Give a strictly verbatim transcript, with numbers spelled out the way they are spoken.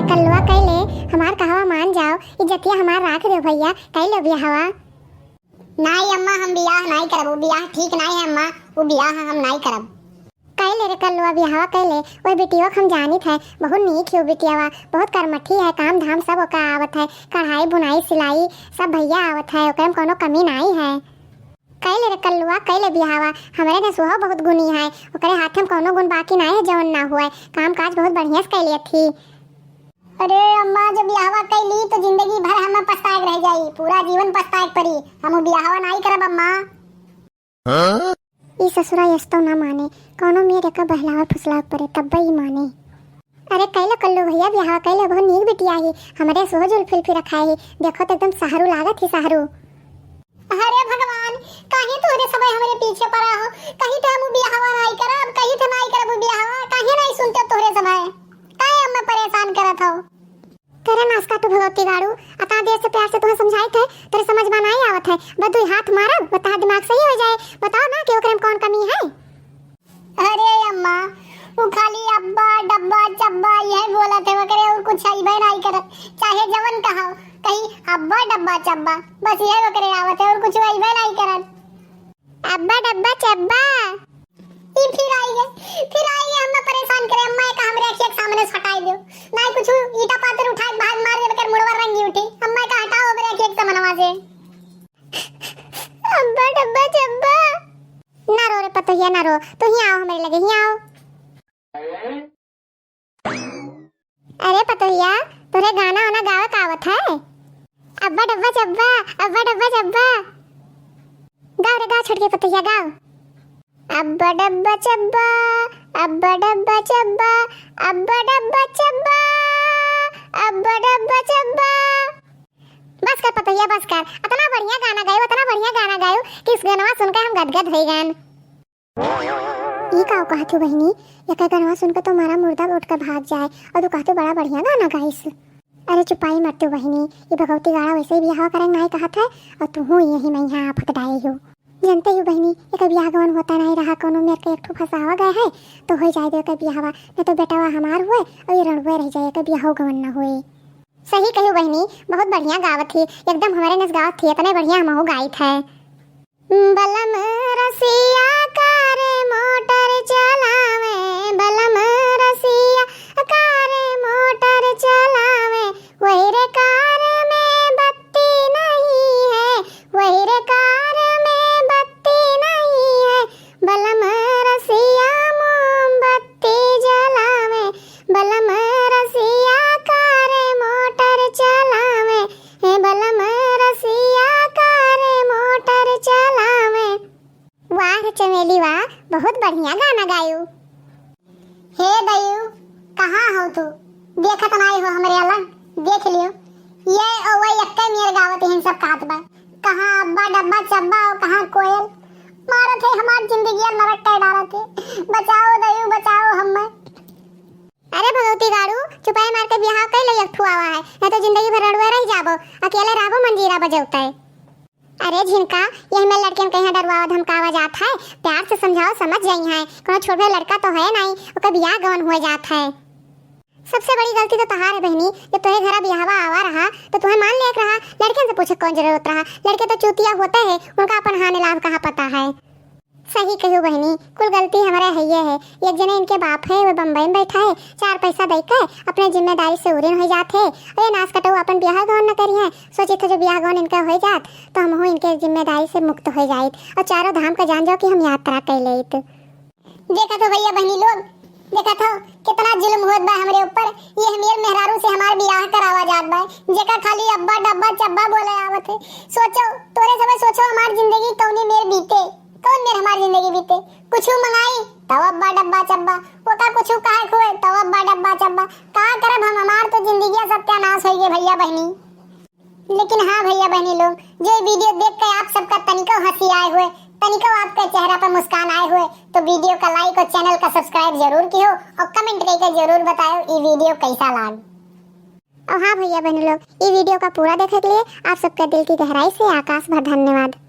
कल्लुआ कइ ले, हमार कहवा मान जाओ, इज्जतिया हमार राख देउ भइया, कइ लेउ बियाहवा। नाई अम्मा, हम बियाह नाई करब, उ बियाह ठीक नाई है अम्मा, उ बियाह हम नाई करब। कइ ले रे कल्लुआ बियाहवा कइ ले, ओह बिटियो क हम जानित है, बहुत नीक ही उ बिटियावा, बहुत कर्मठी है, काम धाम सब ओका आवत है, कढ़ाई बुनाई सिलाई सब भइया आवत है, ओकरे में कउनो कमी नाई है। कइ ले रे कल्लुआ, कइ ले बियाहवा, हमरे नसुहा बहुत गुनी है, ओकरे हाथे में कउनो गुन बाकी नाई है जउन ना हुए, काम काज बहुत बढ़िया से कइ लेत ही। अरे अम्मा, जब बियाहवा कइ ली तो जिंदगी भर हमें पछताए के रह जाई, पूरा जीवन पछताए के पड़ी, हम उ बियाहवा नाई करब अम्मा। हाँ? ई ससुरा यस तो ना माने, कउनो मेर एका बहलावे फुसलावे के परे, तब्बे ई माने। अरे कइ ले कल्लू भइया बियाहवा कइ ले, बहुत नीक बिटिया ही, हमरे सोह जुल्फी उल्फी रखाए ही, देखो तो एकदम सहरू लागत ही सहरू। अरे भगवान, काहे तोहरे समय हमरे पीछे पड़ा हो, कही थे हम बियाहवा नाई करब, कही थे नाई करब बियाहवा, काहे नाई सुनते तोहरे समय, काहे हमें परेशान करत हो? करे नास काटू भगवती गाड़ू, अतना देर से प्यार से तुहें समझाइत है, तोरे समझ में नाई आवत है। बस दुई हाथ मारब, बस तहार दिमाग सही होइ जाए। बताओ ना कि ओकरे में कउन कमी है? अरे अम्मा, उ खाली अब्बा, डब्बा, चब्बा यह बोलत है, ओकरे और कुछ अइबे नाई करत। चाहे जवन कहो, कहीं अब्बा, डब्बा, चब्बा, बस यह ओकरे आवत है और कुछ अइबे नाई करत। अब्बा डब्बा चब्बा। ई फिर आई गए, फिर आई गए, हमें परेशान करे। अम्मा एका हमरे अखिया के सामने से हटाई दो, नाई कुछ ईटा पाथर उठाए के बाहर मार देबे कर मुड़वा रंगी उठी। अम्मा एका हटाओ हमरे अखिया के सामनवा से। अब्बा डब्बा चब्बा। ना रो रे पतोहिया ना रो, तू ही आओ हमरे लगे, ही आओ। अरे पतोहिया, तोरे गाना वाना गावे का आवत है? अब्बा डब्बा चब्बा, अब्बा डब्बा चब्बा। गाओ रे, गाओ छोटके पतोहिया, गाओ। अब्बा डब्बा चब्बा, अब्बा डब्बा चब्बा, अब्बा डब्बा चब्बा, अब्बा डब्बा चब्बा। बस कर पतोहिया, बस कर। अतना बढ़िया गाना गायो, अतना बढ़िया गाना गायो कि इस गनवा सुनकर हम गदगद होइ गएन। ई का कहत हो बहिनी, एकर गनवा सुनकर तो मारा मुर्दा उठ के भाग जाए, और तू कहत हो बड़ा बढ़िया गाना गाइस। अरे चुपाई मत तू बहिनी, ई भगवती गाड़ा वैसे ही बियाह करे नाई कहत है, और तू हूँ यही में यहाँ आफत डाए हो। जनते हो बहिनी, एकर बियाह गवन होता नाई रहा, कउनो मेर के एक ठो फंसावा गए है, तो होइ जाए दे एकर बियाहवा, नहीं तो बेटावा हमार हुए और ये रणुए रह जाए, एकर बियाह गवन ना होए। सही कही बहिनी, बहुत बढ़िया गावत ही, एकदम हमरे नस गावत ही, इतने बढ़िया हमहू गाइत है। बलम रसिया कार मोटर चलावे, बलम रसिया कार मोटर चलावे, वही रे कार में बत्ती नहीं है, वही रे कार में बत्ती नहीं है, बलम रसिया मोमबत्ती जलावे, बलम रसिया कार मोटर चलावे, हे बलम रसिया कार मोटर चलावे। वाह रे चमेली वाह, बहुत बढ़िया गाना गायू। हे दयू, कहाँ हो तू? देखत नाई हो हमरे अलग, देख लियो। ये ओ वही एक्के मेर गावत हिन सब कहत बा। कहाँ अब्बा डब्बा चब्बा और कहाँ कोयल। मारत है हमार जिंदगिया नरक कर डारत है। बचाओ दयू, बचाओ हमें। अरे भगवती गाड़ू, चुपाई मार के बियाह कर लो, एक ठुआवा है, नहीं तो जिंदगी भर रड़ुए रह जाबो, अकेले रहबो मंजीरा बजौते। अरे झिनका, यही में लड़कियन के यहाँ डरवावा धमकावा जात है, प्यार से समझाओ, समझ जाई हैं, कोनो छोट भाई लड़का तो है नहीं, ओकर बियाह गवन हुए जात है। सबसे बड़ी गलती तो तहार है बहनी, जब तोहे घरा बियाहवा आवा रहा तो तुहे मान लेक रहा, लड़कियन से पूछे कौन जरूरत रहा, लड़के तो चूतिया होते हैं, उनका अपन हानि लाभ कहाँ पता है। सही कहू बहनी, कुल गलती हमरे हइये है। एक जने इनके बाप है, वो बम्बई में बैठा है, चार पैसा दे के अपने जिम्मेदारी से उरिन हो जात है। और ये नास कटऊ अपन बियाह गौन न करी है, सोची थे जो बियाह गौन इनका हो जात तो हमहू इनके जिम्मेदारी से मुक्त हो जाइत और चारों धाम का जान जाओ कि हम यात्रा कर लेत। देखत हो भैया बहनी लोग, देखत हो कितना जुल्म होत बा हमरे ऊपर। ये हमेर मेहरारू से हमार बियाह करावा जात बा, जेका खाली अब्बा डब्बा चब्बा बोले आवत है। सोचो, तोरे सबे सोचो, हमार जिंदगी कौनी मेर बीते, कौन मेर हमार जिंदगी बीते। कुछ मंगाई तब अब्बा डब्बा चब्बा, ओका कुछ कहे खोए तब अब्बा डब्बा चब्बा। का करब हम, हमार तो जिंदगिया सत्यानाश होइगे भैया बहनी। लेकिन हाँ भैया बहनी लोग, जो ये वीडियो देख के आप सबका तनिको हंसी आए हुए, तनिको आपके चेहरा पर मुस्कान आए हुए, तो वीडियो का लाइक और चैनल का सब्सक्राइब जरूर किहो और कमेंट करके जरूर बताओ ये वीडियो कैसा लाग। और हाँ भैया बहनी लोग, ये वीडियो का पूरा देखे के लिए आप सबके दिल की गहराई से आकाश भर धन्यवाद।